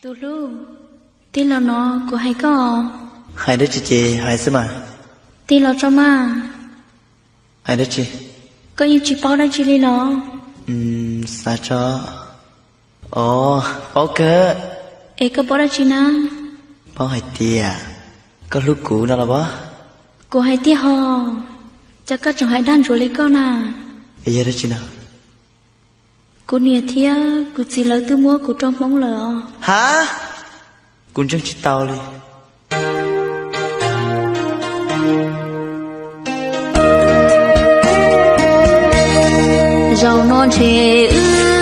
Tus hlub, tij laug no kuv hais koj. Hais dab tsi ces hais xwb mas. Tij laug tso mas. Hais dab tsi? Koj yeej tsis paub dab tsi li los? Xav tso. Ov, paub kawg. Es koj paub dab tsi na? Paub hais tias koj hlub kuv no los pob. Kuv hais tiag hos, cas koj tseem hais dag ntsuav li koj na? Es yog dab tsi no? Kuv niam thiab kuv txiv lawv twb muab kuv rau Hmoob lawm os. Ha, kuv ntseeg tsis tau li. Zaum no ntshe wb